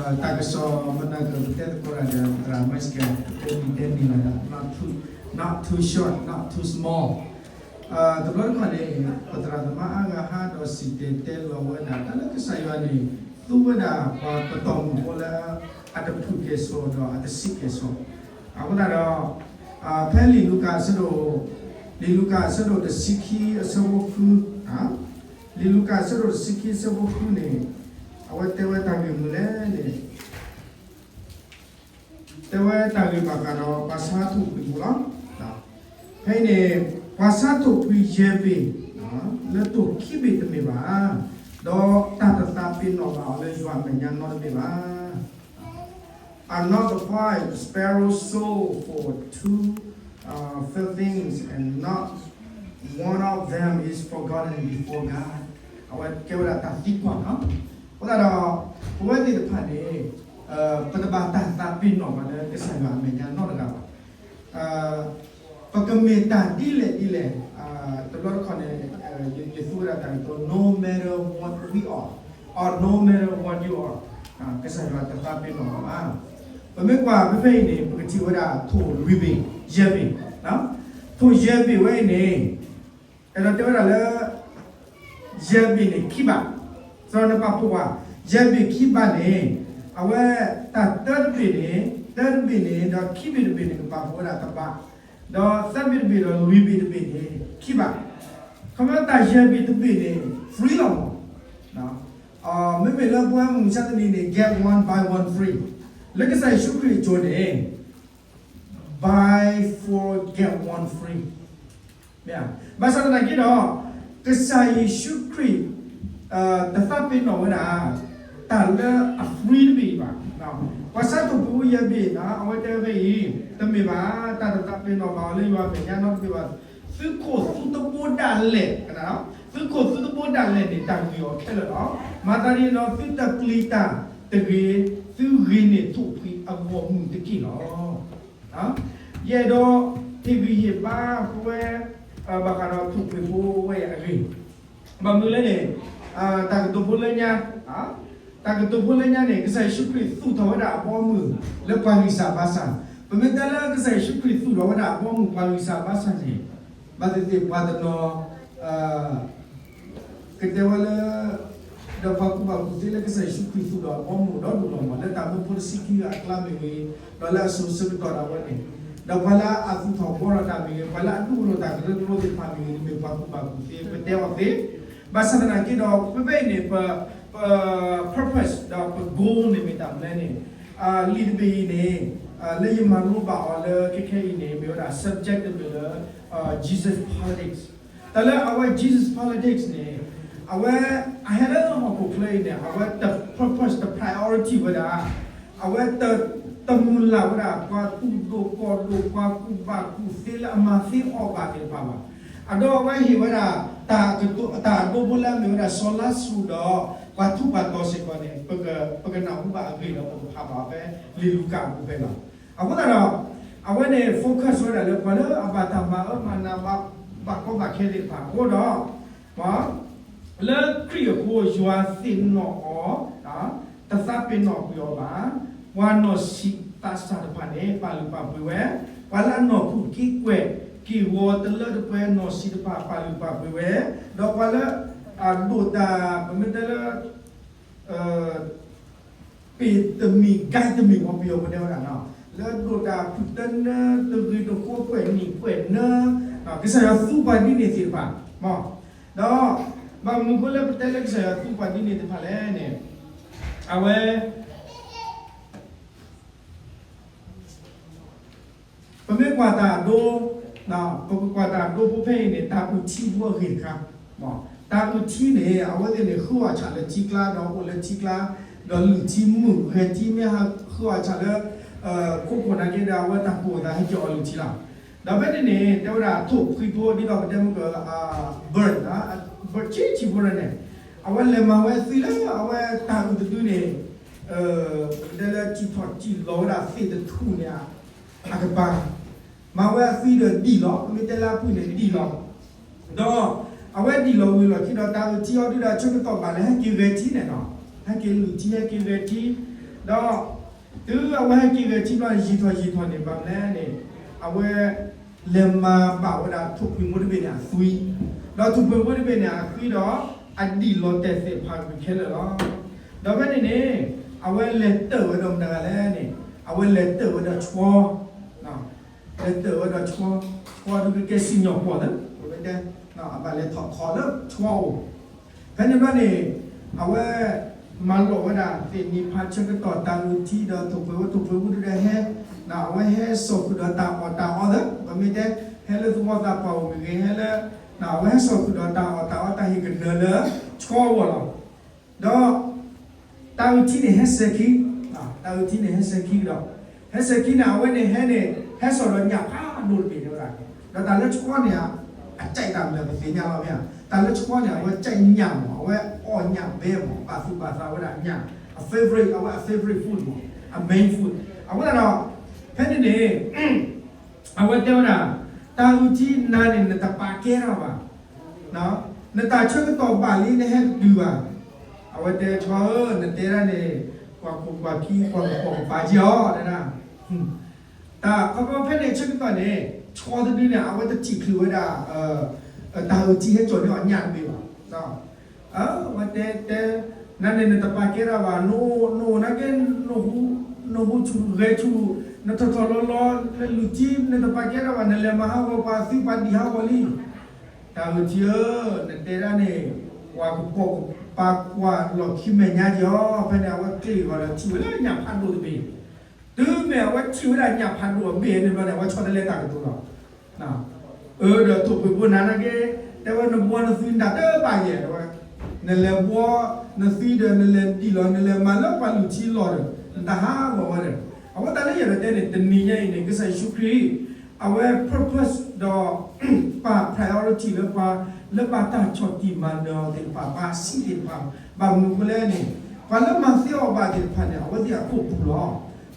တၢ်ကစီၣ်မနၤကပတဲသကိးတၢ်ဒီး သရၣ်မၤစကဲ တဲနံၤတဲနံၤလၢ not too, not too short, not too small. တဘျီတခီၣ်န့ၣ် ပသရၣ်သမါအါဂၤဟးဒီးစံၣ်တဲၤတဲလီၤဝဲဒၣ် တၢ်လၢကစၢ်ယွၤန့ၣ် သူဝဲဒၣ်ပှၤပတီၢ်မုၢ်ဖိလၢ အတဖုၣ်ကဲၣ်ဆိးဒီးအတဆံးကဲၣ်ဆိး. အဃိသတးဒီး ဖဲလံာ်လူၤကၣ်အဆၢဒိၣ်, လံာ်လူၤကၣ်အဆၢဒိၣ်တဆံခံအဆၢဖိဃု, လံာ်လူၤကၣ်အဆၢဒိၣ်တဆံခံအဆၢဖိဃုန့ၣ် အဝဲတဲဝဲတၢ်ဂ့ၢ်မနုၤလဲၣ်န့ၣ် တဲဝဲတၢ်ဂ့ၢ်ဘၣ်ဃးဒီးပှၤဆါထိၣ်ကွံာ်ဖိလီၤ. ဖဲအံၤန့ၣ် ပှၤဆါထိၣ်ကွံာ်ယဲၢ်ဘ့ၣ် လၢတိၢ်ခံဘ့ၣ်တမ့ၢ်ဘၣ်, ဒီးတၢ်တသးပ့ၤနီၣ်ဘၣ်အီၤလၢယွၤအမဲာ်ညါနီတဘ့ၣ်ဘၣ်. Are not the five sparrows sold for two, uh, farthings, and not one of them is forgotten before God. အဝဲကဲဝဲဒၣ်တၢ်သံကွၢ်လီၤ. အဃိသတးဒီး ပဝဲသ့ၣ်တဖၣ်န့ၣ် ပတဘၣ်တၢ်သးပ့ၤနီၣ်ဘၣ်လၢကစၢ်ယွၤအမဲာ်ညါနီတဂၤဘၣ်. ပကမ့ၢ်တၢ်ဒ်လဲၣ်ဒ်လဲၣ်, တဘျီတခီၣ်န့ၣ် ယသူဝဲဒၣ်တၢ်ကတိၤ no matter what we are, or no matter what you are, ကစၢ်ယွၤတသးပ့ၤနီၣ်ဘၣ်ဘၣ်. ပမ့ၢ်ကွၢ်ဖဲဖဲအံၤန့ၣ် ပကထံၣ်ဝဲဒၣ်ထိၣ်လွံၢ်ဘ့ၣ်, ယဲၢ်ဘ့ၣ်, ထိၣ်ယဲၢ်ဘ့ၣ်ဝဲအံၤန့ၣ် အဲၣ်ဒိးတဲဝဲဒၣ်လၢ ယဲၢ်ဘ့ၣ်န့ၣ်ခံဘး, စီၤနပာ်ဖှိၣ်ဝဲ ယဲၢ်ဘ့ၣ်ခံဘးန့ၣ် အဝဲတၢ်တၢတဘ့ၣ်န့ၣ်, တၢတဘ့ၣ်န့ၣ် ဒီးခံဘ့ၣ်တဘ့ၣ်န့ၣ် ကပာ်ဖှိၣ်ဝဲဒၣ်တဘး, ဒီးသၢဘ့ၣ်တဘ့ၣ်ဒီးလွံၢ်ဘ့ၣ်တဘ့ၣ်န့ၣ် ခံဘး. ခီဖျိတၢ်ယဲၢ်ဘ့ၣ်တဘ့ၣ်န့ၣ် free လီၤမး. မ့မ့ၢ်လၢပဝဲမုၢ်မဆါတနံၤန့ၣ် get one buy one free, လၢကစၢ်ယ့ၣ်ၡူးခရံာ်အစိၤန့ၣ် buy four get one free. ဘၣ်ဆၣ်သနာ်က့ဒီး ကစၢ်ယ့ၣ်ၡူးခရံာ် တသးပ့ၤနီၣ်ဝဲဒၣ် တၢ်လၢအ free တဘ့ၣ်အံၤဘၣ်. ပှၤဆါထိၣ်ကွံာ်ဖိယဲၢ်ဘ့ၣ်န့ၣ် အဝဲတဲဝဲဖဲအံၤ တမ့ၢ်ဘၣ်, တၢ်တသးပ့ၤနီၣ်ဘၣ်အီၤလၢယွၤအမဲာ်ညါနီတဘ့ၣ်ဘၣ်. သုခိၣ်သုတဘိဒၣ်လဲာ်, သုခိၣ်သုတဘိဒၣ်လဲာ်န့ၣ် တၢ်ဂ့ၤအီၤခဲလၢာ်လီၤ. မၤသးဒ်န့ၣ်ဒီး သုတပျံၤတၢ်တဂ့ၤ, သုဂ့ၤန့ၢ်ထိၣ်ဖှံအဂီၢ်မုၢ်တက့ၢ်လီၤ. ယအဲၣ်ဒိးဟ့ၣ်ဂံၢ်ဟ့ၣ်ဘါပဝဲ ဘၣ်ဃးဒီးထိၣ်ကွံာ်ဖိဝဲအံၤအဂ့ၢ်, ဘၣ်မနုၤလဲၣ်န့ၣ် တၢ်ကတိၤဖိလၢညါ, တၢ်ကတိၤဖိလၢညါန့ၣ် ကစၢ်ယ့ၣ်ၡူးခရံာ်သူၣ်ထီၣ်ဝဲဒၣ်အဘီအမုၢ်လၢပှၤဂံၢ်စၢ်ဘါစၢ်. ပမ့ၢ်တဲလၢကစၢ်ယ့ၣ်ၡူးခရံာ်သူၣ်ထီၣ်ဝဲဒၣ်အဘီအမုၢ်ပှၤဂံၢ်စၢ်ဘါစၢ်န့ၣ် ဘၣ်သ့ၣ်သ့ၣ်ပှၤတနီၤ ကတဲဝဲလၢ ဒီးပှၤကူၣ်ဘၣ်ကူၣ်သ့လၢကစၢ်ယ့ၣ်ၡူးခရံာ်သူၣ်ထီၣ်အဘီအမုၢ်ဒီဒူၣ်လီၤမး လၢတၢ်မၢဖိတဆံခံဂၤအကျါမ့ၢ်ဂ့ၤ, ဒီးလၢအစိၤဆၢကတီၢ်ဒၣ်ဝဲန့ၣ်, ဒီးပှၤလၢအသူၣ်ထီၣ်ဘှီထီၣ်တၢ်မ့ၢ်ဂ့ၤ, ပှၤလၢအဒုးအိၣ်ထီၣ်တၢ်ကရၢကရိသ့ၣ်တဖၣ်မ့ၢ်ဂ့ၤန့ၣ် မ့ၢ်ပှၤကူၣ်ဘၣ်ကူၣ်သ့ ပတဲအီၤသ့. ဘၣ်ဆၣ်သနာ်က့ဒီး ဖဲဖဲအံၤန့ၣ် ပ ပ purpose ဒီးပ goal န့ၣ်မ့ၢ်တၢ်မနုၤလဲၣ်န့ၣ်, လံာ်တဘ့ၣ်အံၤန့ၣ် လၢယမၤလိဘၣ်အီၤလၢခဲခဲအံၤန့ၣ် မ့ၢ်ဝဲဒၣ် subject တမ့ၢ်လၢ Jesus politics. တၢ်လၢအဝဲ Jesus politics န့ၣ် အဝဲ အဟဲလၢဟီၣ်ခိၣ်ချၢအံၤန့ၣ် အဝဲတ purpose တ priority ဝဲဒၣ်, အဝဲတ တမုၢ်လၢ်ဝဲဒၣ် ပှၤသူၣ်ဒိၣ်ကီၢ်ဒိၣ် ပှၤကူၣ်ဘၣ်ကူၣ်သ့လၢအမၤသ့အီၣ်ဘၣ်သ့ၣ်တဖၣ်ဘၣ်. အဒိ အဝဲဟ့ၣ်ဝဲဒၣ် တၢ်အဒိဖိလၢအမ့ၢ်ဝဲဒၣ် စီၤလါစရူးဒီး ပှၤထူးပှၤတီၤစ့ၢ်ကီးန့ၣ် ပကနၢ်ဟူဘၣ်အဂ့ၢ်ဒီး ပကဖးဘၣ်ဖဲလံာ်လူၤကၣ်အပူၤဖဲလီၤ. အဃိသတးဒီး အဝဲန့ၣ် focus ဝဲဒၣ်လၢပှၤလၢအဘၣ်တၢ်မၤအၢမၤနး ဘၣ်ကီဘၣ်ခဲသ့ၣ်တဖၣ်အဃိဒီး လၢခရံာ်အဃိ ယွၤသ့ၣ်နီၣ်အီၤ, တသးပ့ၤနီၣ်ကွံာ်အီၤဘၣ်. ပှၤနီၢ်ဆံးသးစၢ်တဖၣ်န့ၣ် ပာ်လုၢ်ပာ်ပှ့ၤဝဲ, ပှၤလၢအနီၢ်ခိက့ကွဲၢ် က့ၢ်ဂီၤတလၢတပှဲၤနီၢ်ဆံးတဖၣ် ပာ်လုၢ်ပာ်ပှ့ၤဝဲ, ဒီးပှၤလၢ အဒိၣ်တၢ် ပမ့ၢ်တဲလၢ ပ့ၢ်တမံၤ guide တမံၤ ပှၤပယီၤပတဲဝဲဒၣ်, လၢဒိၣ်တၢ်ဖုၣ်တနၢ တဂ့ၤတဃိ ကွဲးနံၣ်ကွဲးနၢ, ကစၢ်ယွၤသူပှၤဒ်န့ၣ်သ့ၣ်တဖၣ်, ဒီး ဘၣ်မနုၤဃိလၢပတဲလၢကစၢ်ယွၤသူပှၤဒ်န့ၣ်သ့ၣ်တဖၣ်လဲၣ်န့ၣ်, အဝဲ ပမ့ၢ်ကွၢ်တၢ်အဒိ, ပကကွၢ်တၢ်အဒိဖိဖဲအံၤန့ၣ် တၢ်အုၣ်ထံဖိအဂ့ၢ်တခါ, တၢ်အုၣ်ထံန့ၣ် အဝဲသ့ၣ်န့ၣ် ဃုအီၣ်ဆၣ်လၢထံကျါ ဒီးအိၣ်လၢထံကျါ, ဒီးလုၢ်ထံမုၢ်ဂဲၤထံ မ့ၢ်ဟးဃုအီၣ်ဆၣ်လၢ ခိခိၣ်နာ်က့ဒီး အဝဲတၢ်ကိၢ်အသးဟဲက့ၤအီၣ်လုၢ်ထံလီၤ. ဒီးဖဲန့ၣ်န့ၣ် တဲဝဲဒၣ်ထိၣ်ဖှံဖိ ဒ်သိးပတဲမုၢ်က bird, bird ဆံးဆံးဖိန့ၣ်, အဝဲလဲၤမၤဝဲအသွံၣ်လၢအဝဲတၢ်အုၣ်တဒုန့ၣ် ပတဲလၢစံၣ်ထီၣ်စံၣ်လီၤဝဲဒၣ်သ့ၣ်တထူၣ်န့ၣ် အကပၤ, မၤဝဲအသွံၣ်ဒီးဒံၣ်လီၤ, ပမ့ၢ်တဲလၢအဖုၣ်န့ၣ်ဒံၣ်လီၤ. ဒီးအဝဲဒံၣ်လီၤဝံၤလီၢ်ခံဒီး တၢ်အုၣ်ထံအီၤဒုဒီး ဆၢကတီၢ်ဘၣ်လၢဟဲက့ၤဂဲၤထံန့ၣ်လီၤ, ဟဲက့ၤလုၢ်ထံ ဟဲက့ၤဂဲၤထံ, ဒီးတုၤအဝဲဟဲက့ၤဂဲၤထံဘျီ ယံာ်ထီၣ်ယံာ်ထီၣ်န့ၣ် ဘၣ်မနုၤလဲၣ်န့ၣ် အဝဲလဲၤမၤဘၣ်ဝဲဒၣ်ထိၣ်ဖှံးဖိတဘ့ၣ်န့ၣ်အသွံ, ဒီးထိၣ်ဖှံးဖိတဘ့ၣ်န့ၣ်အသွံဒီး အဒံၣ်လီၤတဲာ်သ့ၣ်ဖးကွံာ်ခဲလၢာ်လီၤ. ဒီးဖဲန့ၣ်န့ၣ် အဝဲလဲၤတၢၣ်ဝဲဒီးမတၤတဂၤလဲၣ်န့ၣ် အဝဲလဲၤတၢၣ်ဝဲဒီးဆှီ လဲၤတၢၣ်ဝဲဒီးဆှီ, ဆှီဒုးကကဲစံၣ်ညီၣ်ကွီၢ်လၢ ပဝဲတဲ အဘၣ်လဲၤထီၣ်ခီလၢဆှီအိၣ်. ဖဲန့ၣ်ဘျီန့ၣ် အဝဲ မၤလိာ်ဝဲဒၣ်သ့ၣ်နံၤဖးဆၢကတီၢ်တၢ်ဂုာ်ထံဒီးထိၣ်ဖှံးဖိ ထိၣ်ဖှံးဖိတဒဲဟဲ, အဝဲဟဲစိာ်ဃုာ်ဒီးတၢ်အီၣ်တၢ်အီသ့ၣ် ပမ့ၢ်တဲ ဟဲလၢသဝီသးပှၢ်အိၣ်မ့ၢ်ဂ့ၤ ဟဲလၢ အဝဲဟဲစိာ်ဃုာ်ဒီးတၢ်အီၣ်တၢ်အီတၢ်ဟ့ၣ်ကနၢၤလၢဆှီအဂီၢ်လီၤ. ဒီး တၢ်ဂုာ်ထံန့ၣ်ဟဲစဲၤခံ, တၢ်ဂုာ်ထံန့ၣ်ဟဲစဲၤခံကဒီး, ဟဲစဲၤခံန့ၣ် အဝဲန့ၣ်ဟဲန့ၣ် ဟဲစိာ်ဒီးညၣ်ဖးဒိၣ်တဘ့ၣ်န့ၣ်ဝဲဒၣ်, ဒီးတၢ်လၢဆှီန့ၣ် အကြိုက်တၢ်မနုၤပသ့ၣ်ညါလီၤမ့ၢ်ဧါ, တၢ်လၢဆှီန့ၣ် အဝဲကြိုက်ညၣ်မး အဝဲအီၣ်ညၣ်ဘဲမး ဘၣ်သူၣ်ဘၣ်သးဝဲဒၣ်ညၣ်, အ favorite အဝဲအ favorite food မး အ main food အဃိသတးဒီး ဖဲန့ၣ်န့ၣ် အဝဲတဲဝဲဒၣ် တၢ်ဂုာ်ထံနၤန့ၣ် နတပာ်ကဲတၢ်ဘၣ်, နတၢ်ဆၢကတီၢ်ဘၣ်လံ နဟဲတတုၤဘၣ်, အဝဲတဲဆှီဧၢ နတဲဒၣ်န့ၣ် ကွၢ်ခိၣ်ကွၢ်ခံ ကွၢ်ကပိာ်ကပၤက့ၤအီၤ တဲဒၣ်, တၢ်ခီဖျိဖဲန့ၣ်ဆၢကတီၢ်န့ၣ် ဆှီတဒုန့ၣ် အဝဲတထံၣ်ချုးဝဲဒၣ် တၢ်ဂုာ်ထံဟဲစိာ်န့ၢ်အီၤညၣ်တဘ့ၣ်ဘၣ် အဝဲတဲတဲ နၤန့ၣ်နတပာ်ကဲတၢ်ဘၣ်, နအိၣ်နာ်က့ နဟူဆူၣ်ဂဲၤဆူၣ် နထီၣ်ထီၣ်လီၤလီၤ နလုၢ်ထံ နတပာ်ကဲတၢ်ဘၣ် နလဲၤမၤဟးဂီၤပှၤသံပှၤဒံၣ်ဟးဂီၤလံ, တၢ်ဂုာ်ထံဧၢ နတဲဒၣ်န့ၣ် ကွၢ်ကပိာ်ကပၤကွၢ်လီၢ်ခံမဲာ်ညါက့ၤအီၤ, ဖဲန့ၣ် အဝဲကျ့ၣ်ဂီၤဒီးထံၣ်ဝဲလၢညၣ်ဖးဒိၣ်တဘ့ၣ်, တုၤမ့ၢ်အဝဲထံၣ်ဝဲဒၣ်ညၣ်ဖးဒိၣ်အဘ့ၣ်န့ၣ်ဘျီန့ၣ် အဝဲဆီတလဲတၢ်ကတိၤလီၤ အၢ ဒီးထိၣ်ဖှံးဖိနၤနာ်က့ တဲဝဲနဘှီနသွံနတၢ်တဘၣ်ယဲၢ် တဲဝဲ, နလဲၤဘှီနသွံဒီး နလဲၤဒံၣ်လီၤ နလဲၤမၤလၢပှၤလုၢ်ထံလီၢ်ဒီး နတၢ်ဟးဂီၤဝဲဒီး, အဃိသတးလၢယအဲၣ်ဒိးတဲန့ၣ် တနံၤညါအံၤန့ၣ် ကစၢ်ယ့ၣ်ၡူးခရံာ် အဝဲ purpose ဒီး ပာ် priority လၢပှၤ လၢဘၣ်တၢ်ဆီၣ်တံၢ်မၤနၢၤအီၤသ့ၣ်တဖၣ် ဘၣ်ဆံးသ့ၣ်တဖၣ်, ဘၣ်မနုၤအဃိလဲၣ်န့ၣ် ပှၤလၢမၤသ့အီၣ်ဘၣ်သ့ၣ်တဖၣ်န့ၣ် အဝဲသ့ၣ်အခိၣ်ပူၤလီၤ.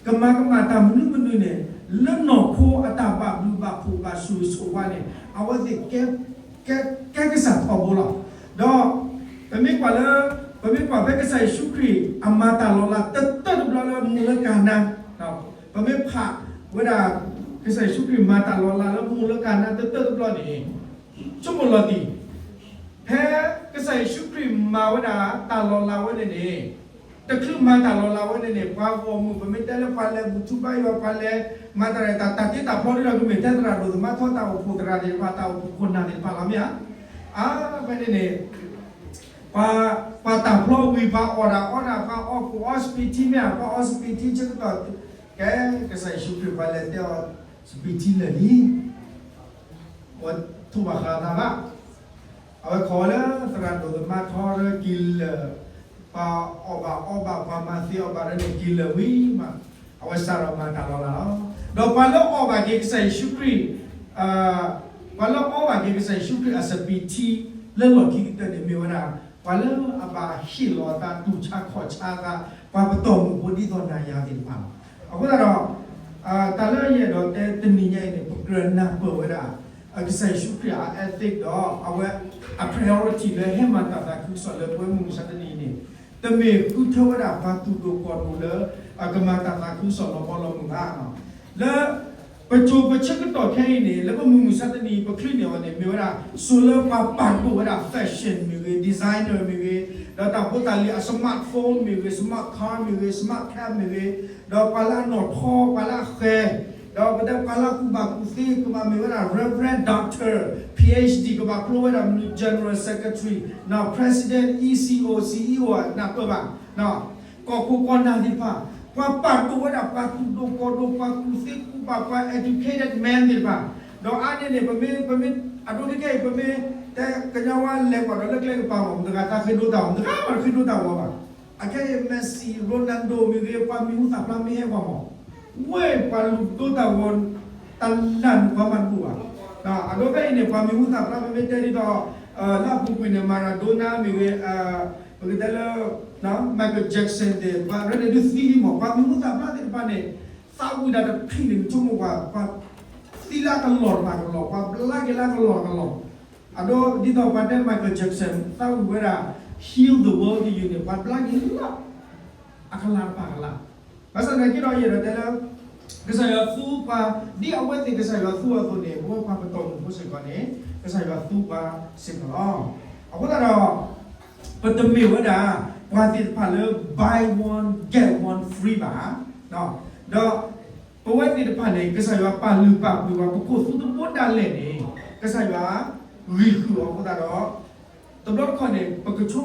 ကမၤကမၣ်တၢ်မနုၤမနုၤန့ၣ် လၢနီၢ်ခိအတၢ်ဘၣ်ဘျုးဘၣ်ဖှိၣ်ဘၣ်ဆိၣ်ဂ့ၤဆိၣ်ဝါန့ၣ် အဝဲသ့ၣ် ကဲကစၢ်ထီဘိလီၤ. ဒီး ပမ့ၢ်ကွၢ်လၢ ပမ့ၢ်ကွၢ်ဖဲကစၢ်ယ့ၣ်ၡူးခရံာ် အမၤတၢ်လီၤလးတတၢၢ်တဘျီလၢမူးလၢကၤနါ, ပမ့ၢ်ဖးဝဲဒၣ် ကစၢ်ယ့ၣ်ၡူးခရံာ်မၤတၢ်လီၤလးလၢမူးလၢကၤနါတတၢၢ်တဘျီန့ၣ် ဆိကမိၣ်လီၤတံၢ် ဖဲကစၢ်ယ့ၣ်ၡူးခရံာ်မၤဝဲဒၣ်တၢ်လီၤလးဝဲန့ၣ်န့ၣ် တချုးမၤတၢ်လီၤလးဝဲန့ၣ်န့ၣ် ပှၤဂီၢ်မုၢ် ပမ့ၢ်တဲလၢပှၤလဲၤဘူၣ်ထူဘါယွၤ ပှၤလဲၤမၤတၢ်ရဲၣ်တၢ် တၢ်တ့တၢ်ဖျီဒ်ဒီးကမ့ၢ်ထဲသရၣ်ဒိၣ်သမါထီ တၢ်အိၣ်ဖှိၣ်သရၣ်သ့ၣ်တဖၣ် တၢ်အိၣ်ဖှိၣ်ခိၣ်နၢ်သ့ၣ်တဖၣ်လီၤမ့ၢ်ဧါ. အါ ဖဲန့ၣ်န့ၣ် ပှၤ ပှၤတၢ်ဖျီဝံၤ ပှၤအီၣ်တၢ်အီတၢ် ပှၤအီၣ်ကိၣ်အီစပံးထံမ့ၢ်ဧါ ပှၤအီစပံးထံဆၢကတီၢ် ကဲ ကစၢ်ယ့ၣ်ၡူးခရံာ်ပှၤလဲၤတဲအီၤ စပံးထံလၢာ်လံ အဝဲထိၣ်ဘၣ်ဃးအသးဘၣ်. အဝဲခိးဝဲလၢသရၣ်ဒိၣ်သမါထီဒီးက့ၤလၢာ်, ပှၤအီၣ်ဘၣ်အီဘၣ် ပှၤမၤသ့အီၣ်ဘၣ်ဒီးန့ၣ်က့ၤလၢာ်ဝံၤမး, အဝဲစးထီၣ်မၤတၢ်လီၤလးလီၤ. ဒီးပှၤလၢအီဘၣ်က့ၤကစၢ်ယ့ၣ်ၡူးခရံာ် ပှၤလၢအီဘၣ်က့ၤကစၢ်ယ့ၣ်ၡူးခရံာ်အစပံးထံလၢလီၢ်ခံကတၢၢ်န့ၣ် မ့ၢ်ဝဲဒၣ် ပှၤလၢအဘၣ်ဟ့ၣ်လီၤအသး တူၢ်ဆါခီၣ်ဆါအသး ပှၤပတီၢ်မုၢ်ဖိဒ်သိးနၤယၤသ့ၣ်တဖၣ်လီၤ. အဃိသတးဒီး တၢ်လၢယအဲၣ်ဒိးတဲတနံၤညါအံၤန့ၣ် ပကြၢးနၢ်ပၢၢ်ဝဲဒၣ် ကစၢ်ယ့ၣ်ၡူးခရံာ်အ ethic ဒီး အဝဲအ priority လၢဟဲမၤတၢ်သးခုကစီၣ်လၢပဝဲမုၢ်မဆါတနံၤအံၤန့ၣ် တမ့ၢ်ဃုထၢဝဲဒၣ်ပှၤသူၣ်ဒိၣ်ကီၢ်ဒိၣ်လၢ ကမၤတၢ်သးခုကစီၣ်လီၤဘီလီၤမုၢ်ဘၣ်. လၢ ပစိၤပဆၢကတီၢ်ခဲအံၤန့ၣ် လၢပမုၢ်မဆါတနံၤအံၤ ပချုးန့ၢ်အီၤန့ၣ် မ့ၢ်ဝဲဒၣ် စိၤလၢပှၤပာ်ဒိၣ်ဝဲဒၣ် fashion မ့ၢ်ဂ့ၤ, designer မ့ၢ်ဂ့ၤ, ဒီးတၢ်ဖိတၢ်လံၤအ smartphone မ့ၢ်ဂ့ၤ, smart car မ့ၢ်ဂ့ၤ, smart cab မ့ၢ်ဂ့ၤ, ဒီးပှၤလၢအနီၣ်ထီ ပှၤလၢအဃဲၤ, ဒီးပတဲပှၤလၢအကူၣ်ဘၣ်ကူၣ်သ့ ကဘၣ်မ့ၢ်ဝဲဒၣ် Reverend Doctor PhD ကဘၣ်ဖျိဝဲဒၣ်မနုၤ General Secretary, President, E C O, C E O နၢ်ပၢၢ်ဘၣ် ကီၢ်ခိၣ်ကီၢ်နၢ်သ့ၣ်တဖၣ်, ပှၤပာ်ဒိၣ်ဝဲဒၣ်ပှၤသူၣ်ဒိၣ်ကီၢ်ဒိၣ် ပှၤကူၣ်သ့ကူၣ်ဘၣ် ပှၤ educated man သ့ၣ်တဖၣ်, ဒီးအါန့ၢ်န့ၣ် ပမ့ၢ် ပမ့ၢ် အဒိဒ်ခဲအံၤ ပမ့ၢ်တဲကညီဝါလဲၤကွၢ်ဒီးလၢကျဲကပၤမး မတၤဂၤတၢ်ဃ့ဒိတၢ်ဂီၤ မတၤဂၤမးတဃ့ဒိတၢ်ဂီၤဘၣ်. အခဲအံၤ Messi, Ronaldo မ့ၢ်ဂ့ၤ ပှၤမံၤဟူသၣ်ဖျါမ့ၢ်ဟဲကွၢ်မး ဝဲပှၤလူၤဒိတၢ်ဂီၤ တၢ်လၢ်န့ၣ်ပှၤမၤတဘူၣ်ဘၣ်. အဒိဖဲအံၤန့ၣ် ပှၤမံၤဟူသၣ်ဖျါ ပမ့ၢ်တဲဒ်သိး လၢအပူၤကွံာ်န့ၣ် Maradona မ့ၢ်ဂ့ၤ ပကတဲလၢ Michael Jackson သ့ၣ်တဖၣ် ရဲန့ၣ်ဒုးသံလံမး ပှၤမံၤဟူသၣ်ဖျါသ့ၣ်တဖၣ်န့ၣ် သးဝံၣ်ဒၣ်တဖံးန့ၣ် နဆိကမိၣ်ကွၢ် ပှၤသံလၢကလီၢ်တဖၣ်ကလီၢ် ပှၤဘျါက့ၤလၢကလီၢ်ကလီၢ်. အဒိဒ်သိးပှၤတဲ Michael Jackson သးဝံၣ်ဝဲဒၣ် heal the world တယုၢ်န့ၣ် ပှၤဘျါက့ၤလၢ အကလၤတဖၣ်ကလၤ ဘၣ်ဆၣ်သနာ်က့ဒီး ယအဲၣ်ဒိးတဲလၢ ကစၢ်ယွၤသူပှၤ ဒ်အဝဲသ့ၣ်ကစၢ်ယွၤသူအသိးန့ၣ် ပဝဲပှၤပတီၢ်မုၢ်ဖိစ့ၢ်ကီးန့ၣ် ကစၢ်ယွၤသူပှၤစ့ၢ်ကီးလီၤ. အဃိသတးဒီး ပတမ့ၢ်ဝဲဒၣ် ပှၤသ့ၣ်တဖၣ်လၢ buy one get one free ဘၣ်. ဒီးပဝဲသ့ၣ်တဖၣ်န့ၣ် ကစၢ်ယွၤပာ်လုၢ်ပာ်ပှ့ၤပှၤ ပခိၣ်သူတဘိဒၣ်လဲာ်န့ၣ် ကစၢ်ယွၤဂံၢ်ဃုာ်အီၤအဃိသတးဒီး တဘျီတခီၣ်န့ၣ် ပကဆိ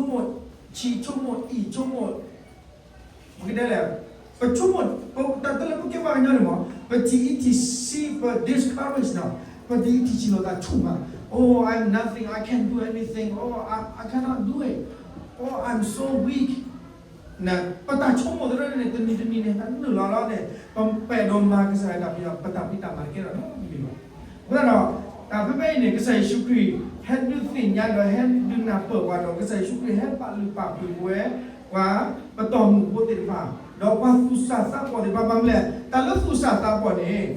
ကမိၣ် ဆံးဆိကမိၣ် အံၣ်ဆိကမိၣ် ပကတဲလဲၣ် ပဆိကမိၣ် ပတၢ်တလၢပကဲပှၤကညီန့ၣ်မး ပတံၤအံထံၣ်ဆံး ပ discourage နီၤ ပတံၤအံထံၣ်ဆံးလီၤသးဆူၣ်မး Oh, I'm nothing, I can't do anything, oh, I, I cannot do it, oh, I'm so weak. ပတၢ်ဆိကမိၣ်သ့ၣ်တဖၣ်န့ၣ် တနံၤတနံၤန့ၣ် ဟဲနုာ်လီၤလီၤန့ၣ် ပအဲၣ်ဒိးမၤကစၢ်ယွၤတၢ်ဖံး ပတၢ်ဖံးတၢ်မၤတကဲထီၣ်နီတမံၤဘၣ်. အဃိသတးဒီး တၢ်ဖဲဖဲအံၤန့ၣ် ကစၢ်ယ့ၣ်ၡူးခရံာ် ဟဲဒုးသ့ၣ်ညါဒီး ဟဲဒုးနၢ်ပၢၢ်ပှၤဒီး ကစၢ်ယ့ၣ်ၡူးခရံာ်ဟဲပာ်လုၢ်ပာ်ပှ့ၤပဝဲ ပှၤပတီၢ်မုၢ်ဖိသ့ၣ်တဖၣ် ဒီးပှၤသူၣ်စၢ်သးဘီၣ်သ့ၣ်တဖၣ် ဘၣ်မနုၤလဲၣ် တၢ်လၢသူၣ်စၢ်သးဘီၣ်န့ၣ်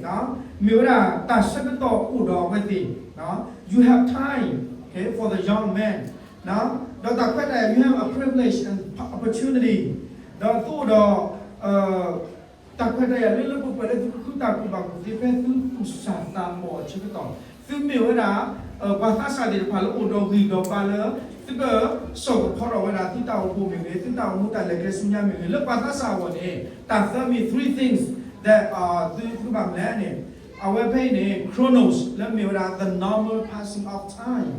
မ့ၢ်ဝဲဒၣ်တၢ်ဆၢကတီၢ်အိၣ်ဒီးအဝဲသ့ၣ် you have time, okay, for the young man ဒီးတၢ်ခွဲးတၢ်ယာ် you have a privilege and opportunity ဒီးသုအိၣ်ဒီး တၢ်ခွဲးတၢ်ယာ်လၢလၢပှဲၤပှဲၤလၢသုကဃုတၢ်ကူၣ်ဘၣ်ကူၣ်သ့ ဖဲသုသူၣ်စၢ်သးဘီၣ်အဆၢကတီၢ် သုမ့ၢ်ဝဲဒၣ် ပှၤသးစၢ်သ့ၣ်တဖၣ်လၢအိၣ်ဒီးဂံၢ်ဒီးဘါလၢ သုကဆီၣ်ကဖီထီၣ်ဝဲဒၣ်သုတၢ်အိၣ်ဖှိၣ်မ့ၢ်ဂ့ၤ သုတၢ်အိၣ်မူတၢ်လဲၤကျဲဆူညါမ့ၢ်ဂ့ၤ လၢပှၤသးစၢ်အဂီၢ်န့ၣ် တၢ်သၢမံၤ three things that သုကဘၣ်မနုၤလဲၣ်န့ၣ် အဝဲဖဲအံၤန့ၣ် chronos လၢမ့ၢ်ဝဲဒၣ် the normal passing of time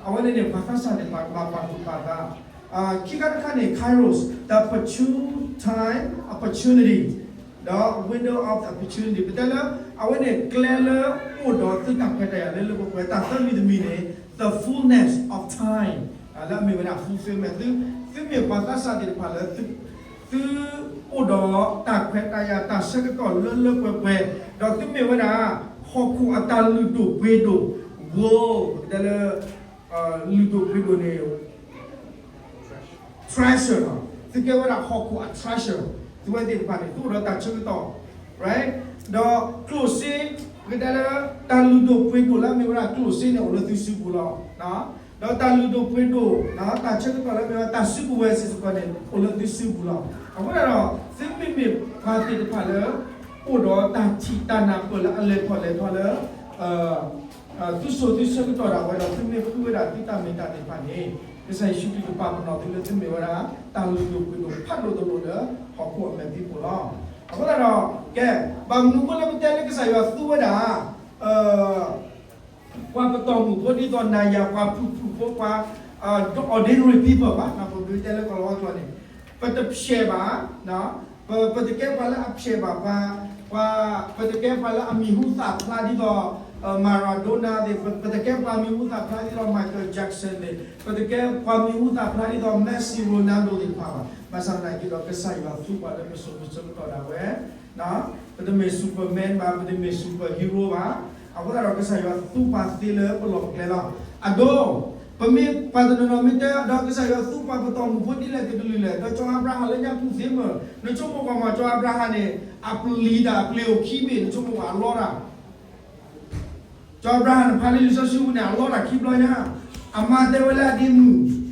အဝဲန့ၣ်န့ၣ် ပှၤသးစၢ်သ့ၣ်တဖၣ်ကဘၣ်ပာ်သူၣ်ပာ်သး ခံခါတခါန့ၣ် kairos, the opportune time, opportunity, ဒီး window of opportunity ပတဲလၢ အဝဲန့ၣ်ကျဲလၢအိၣ်ဒီးသုတၢ်ခွဲးတၢ်ယာ်လၢလၢပှဲၤပှဲၤ တၢ်သၢမံၤတမံၤန့ၣ် the fullness of time လၢအမ့ၢ်ဝဲဒၣ် fulfillment သု သုမ့ၢ်ပှၤသးစၢ်သ့ၣ်တဖၣ်လၢ သုအိၣ်ဒီးတၢ်ခွဲးတၢ်ယာ်တၢ်ဆၢကတီၢ်လၢလၢပှဲၤပှဲၤ ဒီးသုမ့ၢ်ဝဲဒၣ် ဟီၣ်ခိၣ်အတၢ်လုၢ်ဒိၣ်ပှ့ၤဒိၣ် world ပတဲလၢ လုၢ်ဒိၣ်ပှ့ၤဒိၣ်န့ၣ် treasure လီၤ. သုကဲဝဲဒၣ်ဟီၣ်ခိၣ်အ treasure သုဝဲသ့ၣ်တဖၣ်န့ၣ် သုအိၣ်ဒီးတၢ်ဆၢကတီၢ် right ဒီးကျိၣ်စ့ ပကတဲလၢ တၢ်လုၢ်ဒိၣ်ပှ့ၤဒိၣ်လၢအမ့ၢ်ဝဲဒၣ်ကျိၣ်စ့န့ၣ် အိၣ်လၢသုစုပူၤလီၤ. ဒီးတၢ်လုၢ်ဒိၣ်ပှ့ၤဒိၣ် တၢ်ဆၢကတီၢ်လၢအမ့ၢ်ဝဲတၢ်စုကဝဲၤစ့ၢ်ကီးန့ၣ် အိၣ်လၢသုစုပူၤလီၤ. အဃိသတးဒီး သုမ့မ့ၢ်ပှၤသ့ၣ်တဖၣ်လၢ အိၣ်ဒီးတၢ်ထံၣ်တၢ်နၢ်ပၢၢ်လၢအလဲၤထီၣ်လဲၤထီလၢ သုစိၤသုဆၢကတီၢ်ဒၣ်ဝဲဒီး သုမ့ၢ်ဃုဝဲဒၣ်သုတၢ်မ့ၢ်တၢ်သ့ၣ်တဖၣ်န့ၣ် ကစၢ်ယ့ၣ်ၡူးခရံာ်ကပာ်ပနီၣ်သုလၢသုမ့ၢ်ဝဲဒၣ် တၢ်လုၢ်ဒိၣ်ပှ့ၤဒိၣ်ဖးဒိၣ်တလိၣ်လၢဟီၣ်ခိၣ်အမဲာ်ဖံးခိၣ်လီၤ. အဃိသတးဒီး ကဲ ဘၣ်မနုၤအဃိလၢပတဲလၢကစၢ်ယွၤသူဝဲဒၣ် ပှၤပတီၢ်မုၢ်ဖိဒ်သိးနၤယၤ ပှၤဖုၣ်ဖုၣ်ဖိ ပှၤ ordinary people ဘၣ် ပတဲလၢကီၢ်လီၤဝါကျိာ်န့ၣ် ပတဖျဲးဘၣ် ပတကဲပှၤလၢအဖျဲးဘၣ် ပှၤ ပှၤ ပတကဲပှၤလၢအမံၤဟူသၣ်ဖျါဒ်သိး Maradona သ့ၣ် ပတကဲပှၤမံၤဟူသၣ်ဖျါဒ်သိး Michael Jackson သ့ၣ် ပတကဲပှၤမံၤဟူသၣ်ဖျါဒ်သိး Messi Ronaldo သ့ၣ်တဖၣ်ဘၣ်. ဘၣ်ဆၣ်သနာ်က့ဒီး ကစၢ်ယွၤသူပှၤလၢပစိၤပဆၢကတီၢ်ဒၣ်ဝဲ ပတမ့ၢ် Superman ဘၣ် ပတမ့ၢ် superhero ဘၣ်. အဃိသတးဒီးကစၢ်ယွၤသူပှၤသ့လၢပလီၢ်ပကျဲလီၤ. အဒိ ပမ့ၢ်ပှၤတနီၤနီၤမ့ၢ်တဲဒီးကစၢ်ယွၤသူပှၤပတီၢ်မုၢ်ဖိဒ်လဲၣ်တကလုာ်လဲၣ် ဒီးစီၤအၤဘြၤဟၣ်လၢညါပူၤသ့မ့ၢ် နဆိကမိၣ်ကွၢ်မး စီၤအၤဘြၤဟၣ်န့ၣ် အပျံၤတၢ်အပျ့ၤအိၣ်ခံဘ့ၣ် နဆိကမိၣ်ကွၢ်အလီတၢ် စီၤအၤဘြၤဟၣ်န့ၣ် ဖးလံာ်လံာ်စီဆှံပူၤန့ၣ် အလီတၢ်ခံဘျီညါ အမၤတဲဝဲလၢအဒ့မုၣ်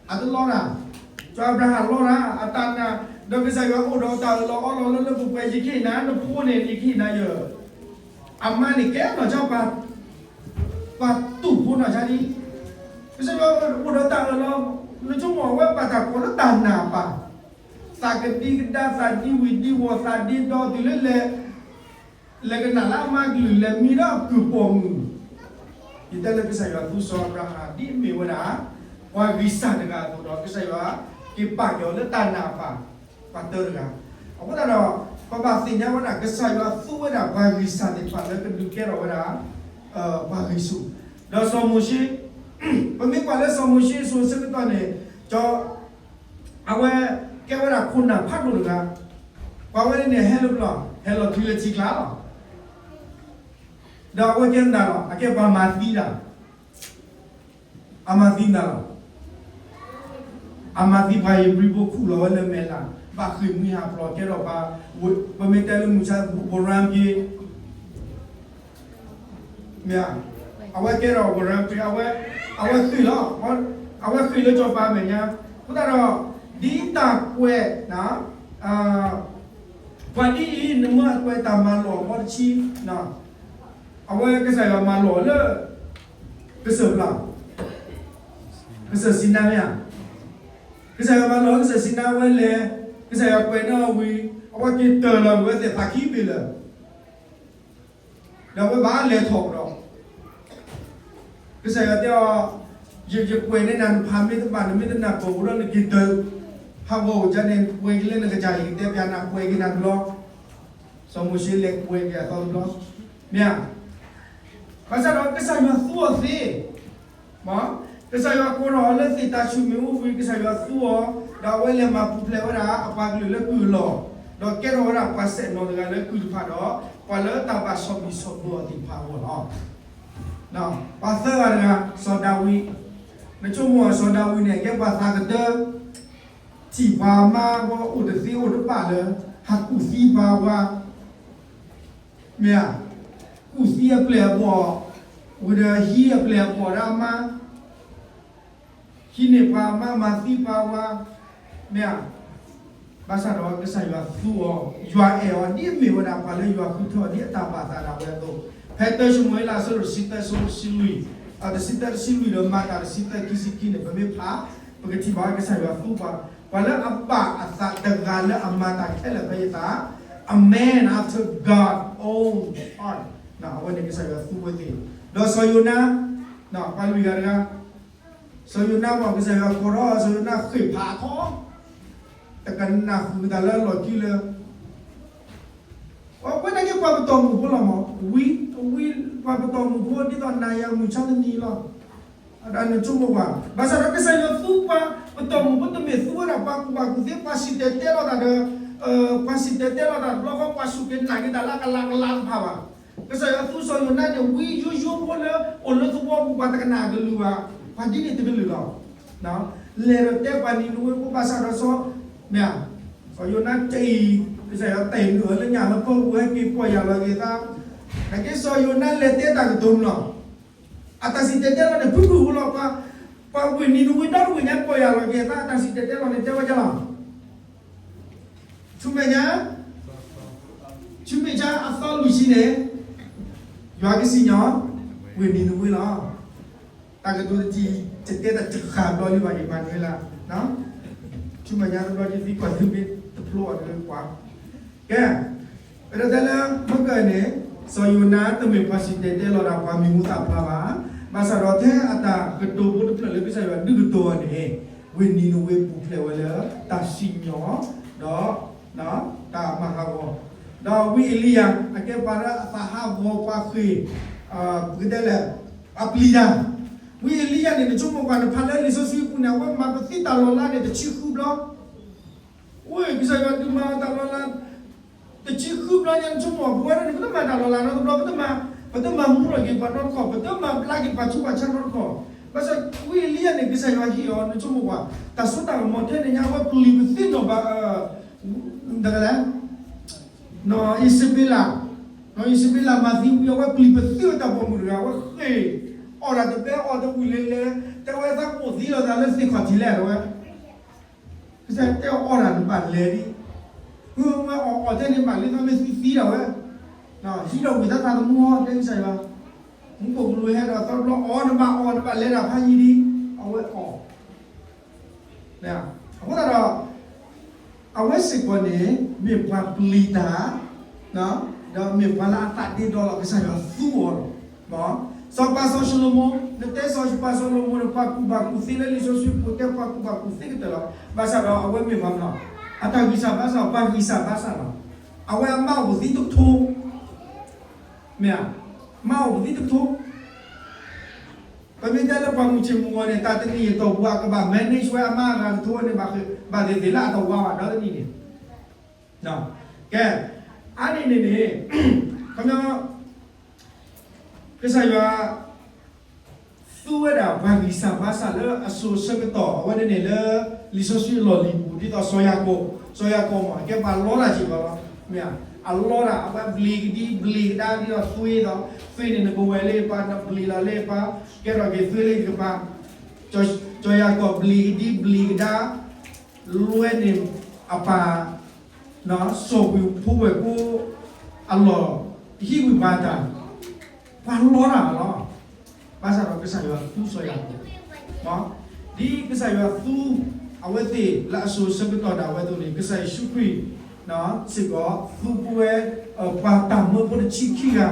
အတလီတၢ်, စီၤအၤဘြၤဟၣ်လီတၢ် အတၢ်နာ်, ဒီးကစၢ်ယွၤအိၣ်ဒီးတၢ်အၢၣ်လီၤအီလီၤလၢလၢပှဲၤပှဲၤ ယကဟ့ၣ်နၤ နဖိန့ၣ် ယကဟ့ၣ်နၤယၢၢ်, အမါန့ၣ်ကဲနီၢ်ဆါ ပှၤတူၢ်ဖိနီၢ်ဆါလံ, ကစၢ်ယွၤအိၣ်ဒီးတၢ်အၢၣ်လီၤ, နဆိကမိၣ်အဝဲဘၣ်တၢ်ကိးလၢတၢ်နာ်ပၢ်, သးကဒံကဒါ သးဒံဝံၤဒံဝီၤ သးဒ့ဒီတုၤလၢလဲၤ လဲၤကနၣ်လၢအမါကလုၢ် လဲၤမံလၢအကုၢ်ပိာ်မုၣ်, ယတဲလၢကစၢ်ယွၤသူစီၤအၤဘြၤဟၣ် ဒ်အမ့ၢ်ဝဲဒၣ် ပှၤဂံၢ်စၢ်တဂၤအသိးဒီး ကစၢ်ယွၤက့ၤပာ်က့ၤအီၤလၢတၢ်နာ်ပၢ် ပှၤတၢတဂၤ, အဃိသတးဒီး ပဘၣ်သ့ၣ်ညါဝဲဒၣ် ကစၢ်ယွၤသူဝဲဒၣ်ပှၤဂံၢ်စၢ်သ့ၣ်တဖၣ်လၢကဒုးကဲထီၣ်ဝဲဒၣ် ပှၤဂံၢ်ဆူၣ်, ဒီးစီၤမိၤၡ့, ပမ့ၢ်ကွၢ်လၢစီၤမိၤၡ့အစိၤဆၢကတီၢ်န့ၣ် အဝဲကဲဝဲဒၣ်ခိၣ်နၢ်ဖးဒိၣ်တဂၤ, ပှၤဝဲန့ၣ်န့ၣ် ဟဲလၢပျီ, ဟဲလီၤတုၤလၢထံကျါလီၤ. ဒီးအဝဲကဲမနုၤလီၤ, အကဲပှၤမၤသံတၢ်, အမၤသံမနုၤလီၤ, အမၤသံပှၤဧ့ၤဘြံၤဖိ ခူၣ်လီၤဝဲလၢမဲာ်လး, ဘၣ်ဃ့ၢ်မှံဟးဖျိး ကဲထီၣ်ပှၤ, ပမ့ၢ်တဲလၢမုၢ်ဆါ ဝရၢပ့ၤ မ့ၢ်ဧါ, အဝဲကဲထီၣ်ဝရၢပ့ၤ အဝဲ, အဝဲဃ့ၢ်လီၤ, အဝဲဃ့ၢ်လၢစီၤပၤအမဲာ်ညါ, အဃိသတးဒီး ဒ်တၢ်ကွဲး, ပှၤဒ်အံၤ နမ့ၢ်ကွဲးတၢ်မၤလိာ်အဘီတဆံ, အဝဲကစၢ်ယွၤမၤလိာ်လၢ ကစၢၢ်ပျၢ်, ကစၢၢ်စံနါမ့ၢ်ဧါ, ကစၢ်ယွၤမၤလိာ်လၢကစၢၢ်စံနါဝဲလဲၣ်, ကစၢ်ယွၤကွဲးန့ၢ်အီၤဝံၤ အဝဲက့ၤတၢၢ်လီၤဝဲသ့ၣ်ဖးခံဘ့ၣ်လၢ ဒီးအဝဲဘၣ်လဲၤထီၣ်ဒီး ကစၢ်ယွၤတဲအီၤ, ယကွဲးန့ၢ်နၤ နဖးမ့ၢ်တဘၣ် နမ့ၢ်တနၢ်ပၢၢ်အဃိဒီး နက့ၤတၢၢ် ဟးဂီၤအိၣ်ကန့ၣ် ကွဲးက့ၤလၢနကစၢ် ယကတဲပျးနၤ ကွဲးက့ၤနၤတဘျီ, စီၤမိၤၡ့လဲၤကွဲးက့ၤအသီတဘျီ, မ့ၢ်ဧါ, ဘၣ်ဆၣ်ဒီးကစၢ်ယွၤသူအီၤသ့ ကစၢ်ယွၤကိးထီၣ်အီၤလၢသ့ၣ်တၤဆှုၣ်မ့ၣ်အူဝံၤ ကစၢ်ယွၤသူအီၤ, ဒီးအဝဲလဲၤမၤပူၤဖျဲးဝဲဒၣ်အပှၤကလုာ်လၢကုၢ်အလီၢ်, ဒီးကဲထီၣ်ဝဲဒၣ်ပှၤစဲၣ်နီၤတဂၤလၢကုၢ်တဖၣ်ဒီး ပှၤလၢတၢ်ဘၣ်ဆီၣ်ဘံၣ်ဆီၣ်ဘၢအီၤသ့ၣ်တဖၣ်အဂီၢ်လီၤ. ပှၤသၢဂၤတဂၤ, စီၤဒၤဝံး, နဆိကမိၣ်စီၤဒၤဝံးန့ၣ် ကဲပှၤသးကတၢၢ် ထံၣ်ပှၤမါဘီအိၣ်တသ့အိၣ်တဘၣ်လၢ ဟးကူၣ်သံပှၤဝါ, မ့ၢ်ဧါ, ကူၣ်သံအပျဲၢ်အဘီၣ်, ဝံၤဒီးဟံးအပျဲၢ်အဘီၣ်ဒီးအမါ ဟံးန့ၢ်ပှၤအမါ မၤသံပှၤဝါ, မ့ၢ်ဧါ, ဘၣ်ဆၣ်ဒီးကစၢ်ယွၤသူအီၤ, ယွၤအဲၣ်အီၤဒ်အမ့ၢ်ဝဲဒၣ်ပှၤလၢယွၤဃုထၢအီၤဒ်အတၢ်ဘၣ်သးဒၣ်ဝဲအသိး, ဖဲတၢၡမူၤအ့လးအဆၢဒိၣ်တဆံသၢ အဆၢဖိတဆံလွံၢ်, တဆံသၢ တဆံလွံၢ်ဒီးမၤတၢ်တဆံသၢ ခံဆံခံန့ၣ် ပမ့ၢ်ဖး, ပကထံၣ်ဘၣ်ကစၢ်ယွၤသူပှၤ, ပှၤလၢအဘၣ်အသးတဂၤလၢအမၤတၢ်ခဲလၢာ်ဖဲယသး, a man after God own heart, အဝဲန့ၣ်ကစၢ်ယွၤသူဝဲသ့ၣ်, ဒီးစီၤယိၤနါ, ပှၤလွံၢ်ဂၤတဂၤ စီၤယိၤနါမ့ၢ်ကစၢ်ယွၤကိးထီၣ် စီၤယိၤနါဃ့ၢ်ဖးထီ, တကနၣ်ဃုာ်တၢ်လၢအလီၢ်ခံလၢ, အဝဲန့ၣ်က့ပှၤပတီၢ်မုၢ်ဖိလီၤမး, ဝံ, ဝံပှၤပတီၢ်မုၢ်ဖိဒ်သိးနၤယၤမုၢ်ဆါတနံၤလီၤ. အဒၣ်နဆိကမိၣ်ကွၢ်, ဘၣ်ဆၣ်ဒီးကစၢ်ယွၤသူပှၤပတီၢ်မုၢ်ဖိ တမ့ၢ်သူဝဲဒၣ်ပှၤကူၣ်ဘၣ်ကူၣ်သ့ ပှၤစံၣ်တဲၤတဲလီၤတၢ်ဒီး, ပှၤစံၣ်တဲၤတဲလီၤတၢ်တဘျီဃီ ပှၤစူၢ်က့ၤနာ်က့ၤတၢ်လၢအကလးကလးတဖၣ်ဘၣ်. ကစၢ်ယွၤသူစီၤယိၤနါန့ၣ် ဝံယိယိဖိလၢအိၣ်လၢသဝီပူၤ ပှၤတကနၣ်အကလုၢ်ဘၣ်, ပှၤဒ်န့ၣ်တကလုာ်လီၤ. လဲၤဒီးတဲပှၤနံၤနဝ့ဖိ ဘၣ်ဆၣ်ဒီးစီၤ, မ့ၢ်ဧါ, စီၤယိၤနါတအံၤ, ကစၢ်ယွၤတဲအံၤနုာ်လၢညၣ်လၢပီၢ်ပူၤဟဲက့ၤပီၢ်ယၢ်လီၤက့ၤသး, နာ်က့စီၤယိၤနါလဲၤတဲတၢ်ကတိၤမုၢ်လီၤ. အတၢ်စံၣ်တဲၤတဲလီၤန့ၣ် ဖုဖုဖုလီၤ, ပှၤဝ့ၢ်နံၤနဝ့ဒီတဝ့ၢ်ညါပီၢ်ယၢ်လီၤက့ၤသး အတၢ်စံၣ်တဲၤတဲလီၤန့ၣ် တဲဝဲဒ်လဲၣ်. ဆူမဲာ်ညါ, ဆူမဲာ်ညါအသီလွံၢ်ဆံန့ၣ်, ယွၤကစံၣ်ညီၣ်, ဝ့ၢ်နံၤနဝ့လီၤ. တၢ်ကတိၤတထံၣ်, တတဲတၢ်တဃၣ်ဘျီလံဘၣ် အံၤမၤနၢၤလၢ်, ဆူမဲာ်ညါတဘျီ ယသံကွၢ်သုမ့ၢ်တဖျိအီၤတကွၢ်, ကဲ, ပတဲလၢမ့ၢ်ကန့ၣ်, စီၤယိၤနါတမ့ၢ်ပှၤစံၣ်တဲၤတဲလီၤတၢ်ပှၤမံၤဟူသၣ်ဖျါဘၣ်, ဘၣ်ဆၣ်ဒီးထဲအတၢ်ကတိၤဖိတဖျၢၣ်လၢကစၢ်ယွၤဒုးကတိၤအီၤန့ၣ်, ဝ့ၢ်နံၤနဝ့ပူၤဖျဲးဝဲလၢတၢ်စံၣ်ညီၣ်, ဒီး, တၢ်မၤဟးဂီၤ, ဒီးဝံအ့လံယၤ အကဲပှၤလၢအသးဟးဂီၤပှၤဃ့ၢ်, ပကတဲလဲၣ်, အပျံၤတၢ်, ဝံအ့လံယၤန့ၣ် နဆိကမိၣ်ကွၢ် နဖးလၢလံာ်စီဆှံပူၤန့ၣ် အဝဲမၤပသံတၢ်လီၤလးန့ၣ် တဆံဃုဘျီ ဝ့ၢ်ကစၢ်ယွၤဒုးမၤအီၤတၢ်လီၤလး တဆံဃုဘျီညါ နဆိကမိၣ် ပဝဲဒၣ်န့ၣ် ပတမၤတၢ်လီၤလးနီတဘျီ, ပတမၤ, ပတမၤမူထီၣ်က့ၤပှၤနီတခီၣ်, ပတမၤဘျါက့ၤပှၤဆူးပှၤဆါနီတခီၣ်, ဘၣ်ဆၣ်ဝံအ့လံယၤန့ၣ် ကစၢ်ယွၤဟ့ၣ်အီၤ နဆိကမိၣ်ကွၢ်, တၢ်စိတၢ်ကမီၤထဲန့ၣ်ညါ အဝဲပျံၤပသံနီၢ်ဘၣ်, တဂၤလဲၣ် နီၢ်အံၣ်စဘ့လး, နီၢ်အံၣ်စဘ့လးမၤသံဝံၤ အဝဲပျံၤပသံဝဲတၢ်ပိာ်မုၣ်တဂၤ အဝဲဃ့ၢ်အီၣ်တၢ်တဘဲအီၣ်တဝံၤလဲၤလဲၤ, တဲဝဲသးကအိၣ်သံလီၤသးလၢသ့ၣ်ခီၣ်ထံးလဲၣ် တဲဝဲ, ကစၢ်ယွၤတဲအီၤ အီၣ်တၢ်တဘၣ်လဲၤဒံး, ဝဲအီၣ်အီၣ်ထဲန့ၣ်ဘၣ်လံသးမ့ၢ်သံသံဒၣ်ဝဲ, ဟံးဒီးဝံၤသးသးသမူဟီ တဲကစၢ်ယွၤ, မူခိၣ်ကလူးဟဲဒီးသီတဘျီအီၣ်တဘၣ်အီၣ်တဘၣ်လဲၤတၢ်ဖးယံၤဒံး, အဝဲအီၣ် အဃိသတးဒီး အဝဲစ့ၢ်ကီးန့ၣ် မ့ၢ်ပှၤပျံၤတၢ်, ဒီးမ့ၢ်ပှၤလၢအသးဒ့ဒီလီၤ ကစၢ်ယွၤသူအီၤလီၤ. စီၤပၤစီၤၡလိၤမိၣ်, နတဲစီၤပၤစီၤၡလိၤမိၣ်န့ၣ် ပှၤကူၣ်ဘၣ်ကူၣ်သ့လၢလံာ်စီဆှံပူၤ တဲပှၤကူၣ်ဘၣ်ကူၣ်သ့ကတၢၢ်လီၤ. ဘၣ်ဆၣ်ဒီးအဝဲမ့ၢ်ပှၤမနုၤ, အတၢ်ဂံၢ်စၢ်ဘါစၢ် ပှၤဂံၢ်စၢ်ဘါစၢ်လီၤ. အဝဲအမါအိၣ်သံတကထိ မ့ၢ်ဧါ, မါအိၣ်သံတကထိ ပမ့ၢ်တဲလၢပှၤမုၢ်ဆ့ၣ်မုၢ်ဂီၤန့ၣ် တၢ်တနံၣ်အတီၢ်ပူၤ အကဘၣ် manage ဝဲအမါအဂၤကထိန့ၣ် ဘၣ်သ့ၣ်သ့ၣ်လၢအတဝါဘၣ်ဒီတနံၣ်န့ၣ်, ကဲ, အါန့ၢ်န့ၣ်န့ၣ်, ခီပညီ ကစၢ်ယွၤ သူဝဲဒၣ်ပှၤဂံၢ်စၢ်ဘါစၢ်လၢအစိၤဆၢကတီၢ် အဝဲန့ၣ်န့ၣ်လၢ လံာ်စီဆှံအလီၢ်လံၤပူၤ ဒ်သိးစီၤယၤကိာ်, စီၤယၤကိာ်မ့ၢ် အကဲပှၤလီတၢ်စ့ၢ်ကီးလီၤ, မ့ၢ်ဧါ, အလီတၢ် အဝဲဘျံးကဒံဘျံးကဒါ ဒ်သိးသွ့ဒီး, သွ့န့ၣ်နကဝဲၤလၢပၢ် နဘျံးလီၤလၢပၢ်, ကဲထီၣ်က့ၤသွ့လၢယကပၤ, စီၤယၤကိာ်ဘျံးကဒံဘျံးကဒါ, လွဲန့ၣ်အပၢ် စီၤပၤဖိဝဲၢ်ကိ အလီၢ်ဟံးဝံၤဘၣ်တၢ် ပှၤလီတၢ်လီၤ. ဘၣ်ဆၣ်ဒီးကစၢ်ယွၤသူစီၤယၤကိာ်, ဒ်ကစၢ်ယွၤသူအဝဲသ့ၣ်လၢအစိၤဆၢကတီၢ်ဒၣ်ဝဲအသိးန့ၣ် ကစၢ်ယ့ၣ်ၡူးခရံာ်စ့ၢ်ကီး သူပဝဲ ပှၤတၢ်မၢဖိတဆံခံဂၤ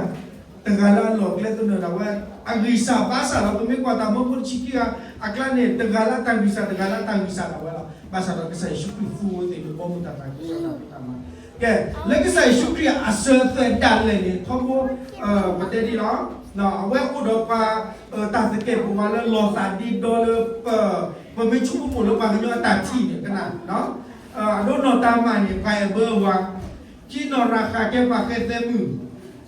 တဂၤလၢအလီၢ်ကျဲသနၢၣ်ဒၣ်ဝဲ အဂံၢ်စၢ်ဘၣ်ဆၣ်ဒီး ပမ့ၢ်ကွၢ်တၢ်မၢဖိတဆံခံဂၤအကျါန့ၣ် တဂၤလၢတၢ်ဂံၢ်စၢ် တဂၤလၢတၢ်ဂံၢ်စၢ်ဒၣ်ဝဲလီၤ. ဘၣ်ဆၣ်ဒီးကစၢ်ယ့ၣ်ၡူးခရံာ်သူဝဲသ့ၣ်လၢဘီမုၢ်တၢ်သးခုကစီၣ်တၢ်ဖံးတၢ်မၤ ကဲ, လၢကစၢ်ယ့ၣ်ၡူးခရံာ်အစၢၤအသွဲၣ်ဒၣ်လဲာ်န့ၣ် ထီဘိ ပတဲဒ်လီၤ, အဝဲအိၣ်ဒီးပှၤ တၢ်သကဲာ်ပဝးလၢလီၤသးဒ့ဒီလၢ ပမ့ၢ်ဆိကမိၣ်လၢပှၤကညီအတၢ်ထံၣ်န့ၣ် ကနၣ်, အဒိနီၢ်တၤမၣ်န့ၣ် ပှၤအဲၣ်ဘၢဝၤ, ကၠံနီၢ်ရၤဃးကဲပှၤဃဲသဲမုၣ်,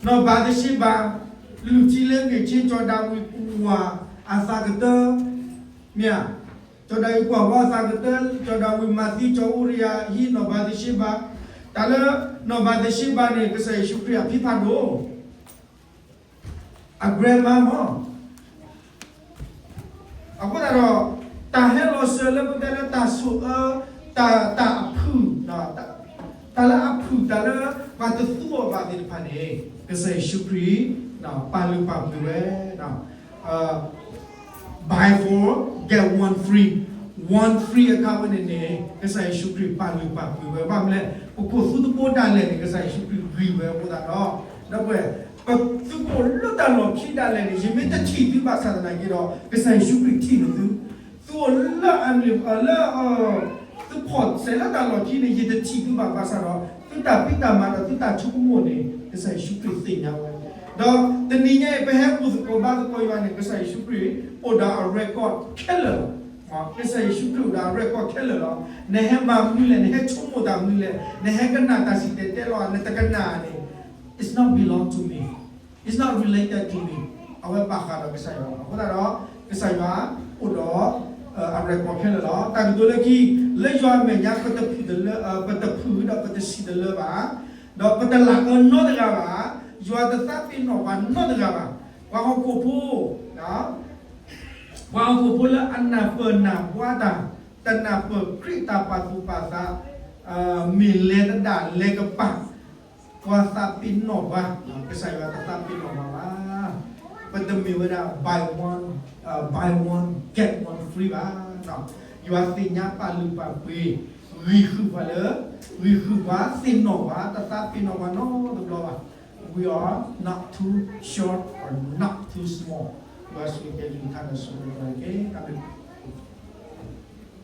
နီၢ်ဘၤသရှ့ဘၤ, လုၢ်ထံလၢဂ့ၢ်ဆ့ စီၤဒၤဝံးကွၢ်အသးကတၢၢ်, မ့ၢ်ဧါ, စီၤဒၤဝံးကွၢ်ဝဲအသးကတၢၢ်, စီၤဒၤဝံးမၤသံစီၤအူရံယၤ ဟံးနီၢ်ဘၤသရှ့ဘၤ, တၢ်လၢ နီၢ်ဘၤသရှ့ဘၤန့ၣ် ကစၢ်ယ့ၣ်ၡူးခရံာ်အဖံဖးဒိၣ် အ grandma မၢ်, အဃိသတးဒီး တၢ်ဟဲလီၤစၢၤလၢပတဲလၢတၢ်ဆိၣ်အၢ, တၢ်, တၢ်အဖုၣ်, တၢ်လၢအဖုၣ် တၢ်လၢပှၤတသူအီၤဘၣ်သ့ၣ်တဖၣ်န့ၣ် ကစၢ်ယ့ၣ်ၡူးခရံာ် ပာ်လုၢ်ပာ်ပှ့ၤဝဲ buy four, get one free, one free အခါဝဲန့ၣ်န့ၣ် ကစၢ်ယ့ၣ်ၡူးခရံာ်ပာ်လုၢ်ပာ်ပှ့ၤဝဲ ဘၣ်မနုၤလဲၣ် ပခိၣ်သူတဘိဒၣ်လဲာ်န့ၣ် ကစၢ်ယ့ၣ်ၡူးခရံာ်ဂံၢ်ဝဲအဃိသတးဒီး, ဒီပုၢ်ဝဲၢ်, ပသုးခိၣ်လၢတၢ်လီၢ်ခံဒၣ်လဲာ်န့ၣ် ယမ့ၢ်တထံၣ်သုဘၣ်ဆၣ်သနာ်က့ဒီး ကစၢ်ယ့ၣ်ၡူးခရံာ်ထံၣ်န့ၢ်သု, သုအိၣ်လၢအမ့ၢ်လၢ သုဖီၣ်စဲးလၢတၢ်လီၢ်ခံန့ၣ် ယတထံၣ်သုဘၣ်ဘၣ်ဆၣ်ဒီး သုတၢ်ဖံးတၢ်မၤဒီးသုတၢ်ဆိကမိၣ်န့ၣ် ကစၢ်ယ့ၣ်ၡူးခရံာ်သ့ၣ်ညါဝဲ, ဒီးတနံၤညါအံၤ ပဟဲအိၣ်သကိးဘါသကိးယွၤန့ၣ် ကစၢ်ယ့ၣ်ၡူးခရံာ်အိၣ်ဒီးအ record ခဲလၢာ်လီၤ. ကစၢ်ယ့ၣ်ၡူးခရံာ်အိၣ်ဒီးအ record ခဲလၢာ်လီၤ. နဟဲမၤမနုၤလဲၣ်, နဟဲဆိကမိၣ်တၢ်မနုၤလဲၣ်, နဟဲကနၣ်တၢ်စံၣ်တဲၤတဲလီၤ နတကနၣ်န့ၣ် it's not belong to me, it's not related to me, အဝဲဘၣ်ဃးဒီးကစၢ်ယွၤလီၤ. အဃိသတးဒီး ကစၢ်ယွၤအိၣ်ဒီး အ record ခဲလၢာ်လီၤ. တၢ်ကတိၤလၢခံ, လၢယွၤအမဲာ်ညါ ပတဖုၣ်ဒီးပတစံၣ်တလၢဘၣ်, ဒီးပတလၢအၢနီတဂၤဘၣ်, ယွၤတသးပ့ၤနီၣ်ပှၤနီတဂၤဘၣ်. ပှၤဟီၣ်ခိၣ်ဖိ ပှၤဟီၣ်ခိၣ်ဖိလၢအနၢ်ပၢၢ်နၢ်ဘှါတၢ်, တနၢ်ပၢၢ်ခရံာ်တၢ်ပာ်သူၣ်ပာ်သး, မ့ၢ်လဲၤတဒၣ်လဲၤကပၤ, ပှၤသးပ့ၤနီၣ်ပှၤ, ကစၢ်ယွၤတသးပ့ၤနီၣ်ပှၤဘၣ်. ပတမ့ၢ်ဝဲဒၣ် buy one, buy one get one free ဘၣ်. ယွၤသ့ၣ်ညါပာ်လုၢ်ပာ်ပှ့ၤ, ဂံၢ်ဃုာ်ပှၤလၢ, ဂံၢ်ဃုာ်ပှၤသ့ၣ်နီၣ်ပှၤ တသးပ့ၤနီၣ်ပှၤနီတဘျီဘၣ်. We are not too short or not too small. ယွၤဆိၣ်ဂ့ၤက့ၤ ယွၤဆိၣ်ဂ့ၤက့ၤ အမ့ၢ်.